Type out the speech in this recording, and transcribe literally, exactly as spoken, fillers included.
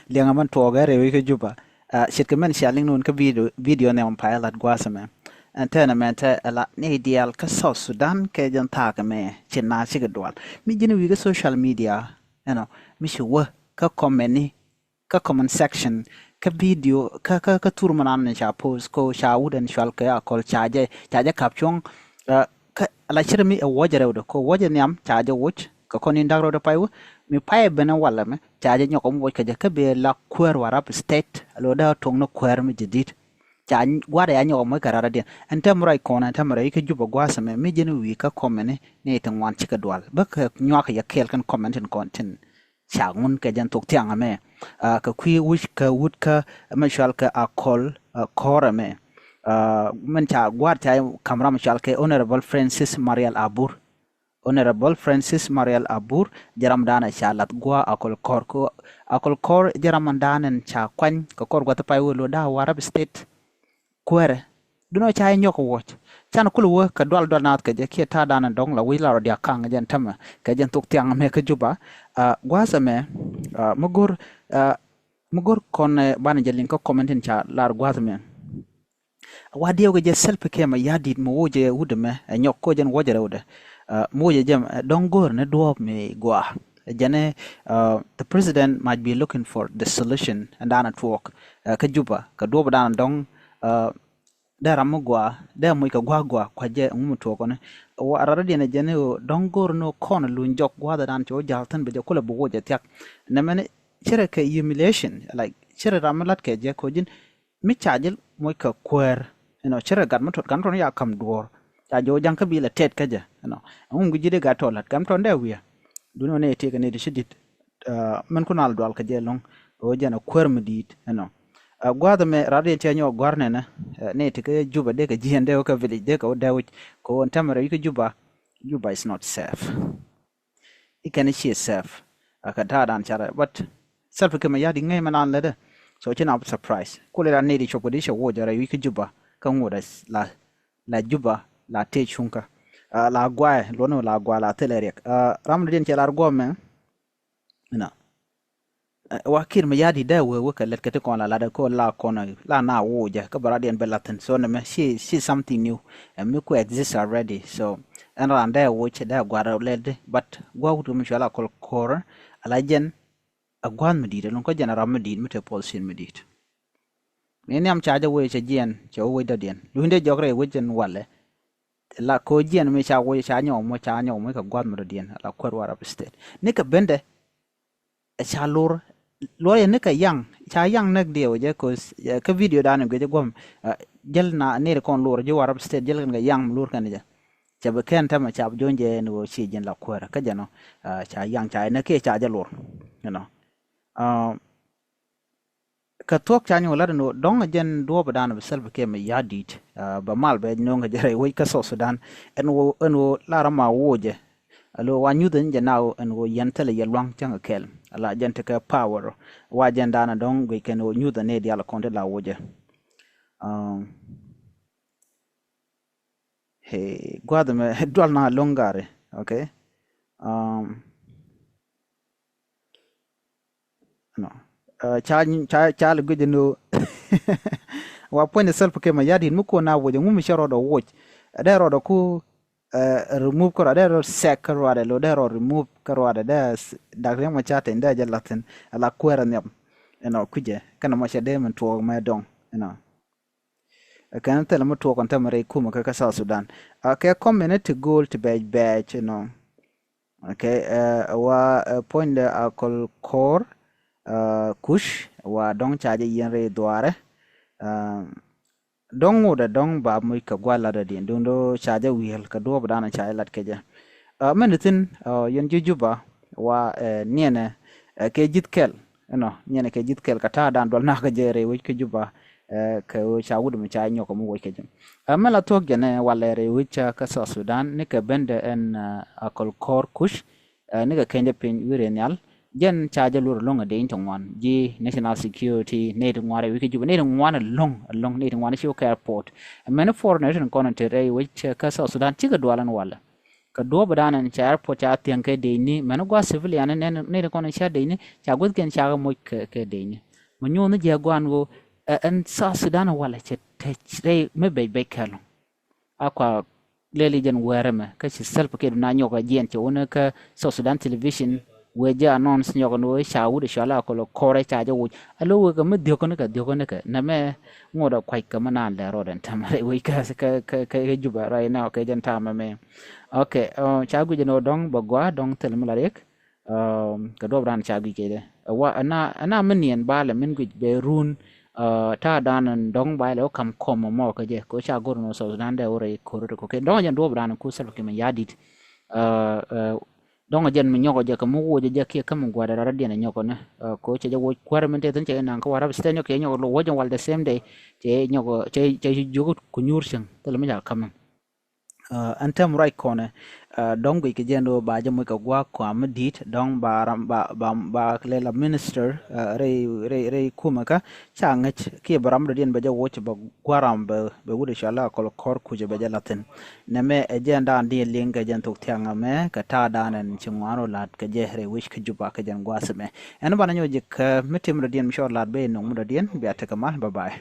Liɛŋɛ mɛn tuɔɔk ɛ rɛy wec kä Juba. Ce̱tkɛ mɛn cia liŋ ni wun kä video, video nhiam pay lat gua̱a̱th ɛmɛ. Ɛn tɛn ɛmɛ tɛ ɛ la ni diaal kä South Sudan kɛ jɛn thaak ɛmɛ ci na cikɛ dual. Mi ji̱n wi̱i̱ kä social media, you know, mi ci wä kä comment ni, kä comment section, kä video, kä, kä, kä thur mi nan ni ca post, ko ca wut ɛn cual kɛ Akol ca jɛ, ca jɛ kap cuɔ̱ŋ. Kä la cir mi ɛ wuɔcɛ rɛwdɛ, ko wuɔcɛ nhiam ca jɛ wuc kɛ kɔn in da̱k rɛwdɛ pay wä. Mi pay ben ɛ walɛ mɛ ca jɛ nyɔk ɛ muc kɛ jɛ kä bi la kuäär Warap State, lo dee tuɔŋ ni kuäär mi jɛ di̱t. Ca gua̱dɛ ya nyɔk ɛ muc kɛ raradiɛn. Ɛn tɛm ruac kɔn, ɛn tɛm ruac kä Juba gua̱a̱th ɛmɛ, mi ji̱n wi̱i̱ kä comment ni, ni ti ŋuan cikɛ dual. Bä kɛ nyuak yɛ kɛɛl kɛn comment tin kɔn tin ca ŋun kɛ jɛn thok thiaŋ ɛmɛ. Kɛ kui̱ wi̱c kɛ wut kä mɛ cual kɛ Akol Kɔr ɛmɛ. Mɛn ca gua̱a̱r ca kam ram cual kɛ Honorable Francis Marial Abur. Honorable Francis Marial Abur jɛ ram danɛ ca lath gua̱a̱ Akol Kɔr. Kɛ Akol Kɔr jɛ ram danɛ ca kuany kɛ kɔr gua̱th pay wä lo da̱a̱ Warap State. Kuäärɛ, duno ca inyɔk wuɔc. Can kul wä kɛ dual dual naath kɛ jɛ kiɛ ta̱a̱ danɛ dɔ̱ŋ la wi̱c la rɔ diak kaŋ jɛn tämɛ kɛ jɛn thok thiaŋ mɛ kä Juba. Gua̱a̱th ɛmɛ, mi go̱r, mi go̱r kɔn banɛ jɛ liŋ kä comment in ca lar gua̱a̱th ɛmɛ. Wa diɛw kɛ jɛ Salva Kiir Mayardit mi wuc jɛ wut ɛmɛ ɛ nyɔk ko jɛn wuɔc jɛ rɛwdɛ. Mi wuc jɛ jɛ dɔ̱ŋ go̱r ni duɔ̱ɔ̱p mi gɔaa. Jɛn ɛ, the president might be looking for the solution ɛn danɛ tuɔɔk kä Juba kɛ duɔ̱ɔ̱p danɛ dɔ̱ŋ. Dee ram mi gɔaa, dee muc kɛ gua̱a̱k gɔaa kua̱c jɛ ŋu mi tuɔɔk kɔni. Wa raradiɛn ɛ jɛn ɛ dɔ̱ŋ go̱r ni kɔn luny jɔk gua̱a̱th dan cɛ wä ja̱l thin bɛ jɛ kulɛ bi wuc jɛ thiak. Nɛmɛni cirɛ kɛ humiliation, like, cirɛ ram mi lat kɛ jɛ ko ji̱n mi ca jil muc kɛ kuäär. You know, cirɛ gat mi tot, gat mi tot ni ya kam duɔ̱ɔ̱r. Ca jɛ wä ja̱ŋ kä bi lɛ tɛt kä jɛ, you know. Ɛŋu mi ji̱ dee gat tɔ lat, gat mi tot ni dee wiɛ. Duni wä ni ɛ tiek kɛ ni di ci dit. Mɛn kun al dual kɛ jɛ lo̱ŋ. Ɣöö jɛn a kuäär mi di̱i̱t ɛnɔ. Gua̱a̱th ɛmɛ rat yɛn tiɛ nyɔk gua̱r nɛnɛ. Ni ti kɛ Juba dee kɛ jiɛn dee wä kɛ village dee kɛ wä dee wi̱c kɛ wä ɛn tämɛ rɛy wi̱c kɛ Juba. Juba is not safe. Ikɛn i̱ ciɛ safe. Kɛ ta̱a̱ dan carɛ but Salva Kiir Mayardit ŋäc mɛ nan lätdɛ. So ci na bi surprise kulɛ ran ni di cop kɛ di cɛ wuɔc rɛy wi̱c kɛ Juba kä ŋuɔt la, la Juba la tëë cuŋkä. La gua̱a̱ luɔ̱n la gua̱a̱ la thilɛ riɛk. Ram ni diɛn cɛ lar guɔ̱mɛ. Inɔ. Wa Kiir Mayardit dee wee wee kɛ lɛt kɛ ti kɔn la lat ko la kɔn la na wocɛ kä bɛ radiɛn bɛ lathin so nɛ mɛ ci ci something new. Ɛ mi ku exist already so ɛn ran dee woc dee guar lɛt di but guar wut mi cual a kɔl kɔr. Ala jɛn a gua̱th mi di̱i̱t ɛlun kä jɛn a ram mi di̱i̱t mi te puɔth cin mi di̱i̱t. Mi nhiam ca jɛ wee cɛ jiɛn cɛ wee wec dɔ̱diɛn luny dee jɔk rɛy wec jɛn walɛ. La ko jiɛn mi ca woi ca nyɔk mo ca nyɔk mo kɛ guath mi dɔ̱diɛn la kuɛr Warap State ni kɛ bendɛ. Ɛ ca lor lor yɛ ni kɛ yaŋ ca yaŋ näk diɛ wä jɛ ko kä video dan guic jɛ guam. Jɛl na nir kɔn lor ji̱ Warap State jɛl kɛn kɛ yaŋ mi lor kɛn jɛ. Cɛ bi kɛn tämɛ ca bi jo̱ny jɛ ni wä ci jiɛn la kuɛr kä jɛ nɔ. Ca yaŋ ca yɛ näk kiɛ ca jɛ lor. You know. Kä thuɔ̱k ca nyuɔk lat ɛn ɣöö dɔ̱ŋ ɛ jɛn duɔ̱ɔ̱p ɛ da̱a̱n bi Salva Kiir Mayardit. Bɛ mal bɛ nööŋ kɛ jɛ rɛy wec kä South Sudan. Ɛn ɣöö ɛn ɣöö la ram a woc jɛ. Alo wa nyuth ɛn jɛ na ɣöö ɛn ɣöö yɛn thilɛ yɛ lua̱ŋ cäŋ kɛ kɛl ala jɛn tekɛ power. Wa jɛn da̱a̱n ɛ dɔ̱ŋ guic kɛn ɣöö nyuth ɛn ɛ diaal kɔn ti la woc jɛ. Hey, gua̱th ɛmɛ dual na lo̱ŋ gari. Okay. Um, no. Uh, ca ca ca li guic ni wa puɔ̱ny Salva Kiir Mayardit mi kuɔn na woc ŋu mi cɛ rɔɔdɔ woc. Dee rɔɔdɔ ku remove kä rɔɔdɛ dee rɔɔd sɛk kä rɔɔdɛ lo dee rɔɔd remove kä rɔɔdɛ dee dak riɛŋ ma ca teny dee jɛ lathin. Ala kuɛɛr nhiam. Ɛnɔ kui̱cɛ kɛn mɔ cɛ dee min tuɔɔk mɛ dɔŋ. Ɛnɔ. Kɛn thilɛ mi tuɔɔk kɔn tämɛ rɛy kumɛ kä kä South Sudan. Kɛ kɔm mɛn ti go̱o̱l ti bɛɛc bɛɛc inɔ. Okay. Wa puɔ̱nydɛ a kɔl ko̱r kuc wa dɔ̱ŋ ca jɛ yiɛn rɛy dhuaarɛ. Dɔ̱ŋ ŋotdɛ dɔ̱ŋ ba muc kɛ gua̱l latdɛ diɛn duundɛ ca jɛ wi̱i̱l kɛ duɔ̱ɔ̱p danɔ ca jɛ lat kɛ jɛ. Mɛn ti thi̱n yɛn ji̱ Juba wa niɛnɛ kɛ ji̱th kɛl. Ɛnɔ niɛnɛ kɛ ji̱th kɛl kɛ ta̱a̱ dan duɔl nakä jɛ rɛy wec kä Juba. Kɛ ɣöö ca wut mi ca nyɔk mi woc kɛ jɛ. Mɛ la thuɔ̱k jɛn ɛ walɛ rɛy wec kä South Sudan ni kɛ bendɛ ɛn a kɔl kɔr kuc. Ni kɛ kɛn jɛ piny wi̱rɛ nhial. Jɛn ca jɛ luɔr lo̱ŋ ɛ dee in ti ŋuan ji̱ national security ni ti ŋuan rɛy wec kä Juba ni ti ŋuan lo̱ŋ lo̱ŋ ni ti ŋuan ci wä kɛ airport. Mɛn foreign ni tin kɔn ti rɛy wec kä South Sudan cikɛ dual ɛn walɛ. Kɛ duɔ̱ɔ̱p dan ɛn ca airport ca thiäŋ kɛ dec ni, mɛn gua civilian ni, ni kɔn ca dec ni, ca guäth kɛn ca kɛ moc kɛ dec ni. Mi nyuɔ̱n ni jɛ guan ɣöö ɛn South Sudan walɛ cɛ tɛc rɛy mi bec bec kɛl. A kua lɛli jɛn wɛɛrɛ mɛ kä ci Salva Kiir na nyɔk a jiɛn cɛ wunɛ kä South Sudan television wee jɛ announce nyɔk ni wee ca wut cɔal a kɔlɔ kɔrɛ ca jɛ wuc a lo wee kɛ mi dhiok ni kɛ dhiok ni kɛ nɛ mɛ ŋot a kuac kɛ mi naan lɛ rɔɔd ɛn tɛm rɛy wec kä kä kä Juba right now kɛ jɛn ta̱a̱ mɛ mɛ. Okay, ca guic ni wä dɔŋ bɛ gua dɔŋ thil mi la riɛk. Kɛ duɔp ran ca guic kɛ dɛ. Wa ɛna ɛna mi niɛn ba lɛ min guic bɛ run ta̱a̱ dan dɔŋ ba lɛ wä kam kɔm mɔ kɛ jɛ kɛ ca gor ni South Sudan dɛ wä rɛ kor rɛ kɛ dɔŋ jɛn duɔp ran ku Salva Kiir mi ya dit. Dɔŋ jɛn mi nyɔkɔ jɛ kɛ mi wuɔcɛ jɛ kiɛ kä mi gua̱dɛ rɔ rɔ diɛn nyɔkɔ ni kɛ cɛ jɛ wuɔc kuäär min te thin cɛ naŋ kä Warrap State nyɔkɔ cɛ nyɔkɔ lo wuɔcɛ wal the same day. Cɛ nyɔkɔ cɛ cɛ jiök ku nyuur cieŋ thil mi ca kam. Ɛn tɛm ruac kɔnɛ dɔ̱ŋ guic kɛ jɛn do̱ ba jɛ moc kɛ gua̱a̱k kɔam mi di̱i̱t dɔ̱ŋ ba ram ba ba ba lɛ la minister rɛy rɛy rɛy kumɛ kä ca ŋäc kiɛ bɛ ram dɔ̱diɛn bɛ jɛ woc bɛ gua̱a̱k ram bɛ bɛ wut ɛ cɔal la kɔl kɔr kucɛ bɛ jɛ la thi̱n. Nɛmɛ ɛ jɛn daan diɛ liŋ kɛ jɛn thok thiaŋ ɛmɛ kɛ ta̱a̱ daan ɛn ci ŋuan rɔ la̱t kɛ jɛ rɛy wec kä Juba kɛ jɛn gua̱a̱th ɛmɛ. Ɛn banɛ nyɔk ji̱ kɛ mi tim dɔ̱diɛn mi cɔɔl la̱t ben nɔŋ mi dɔ̱diɛn bia tekɛ mal. Bye bye.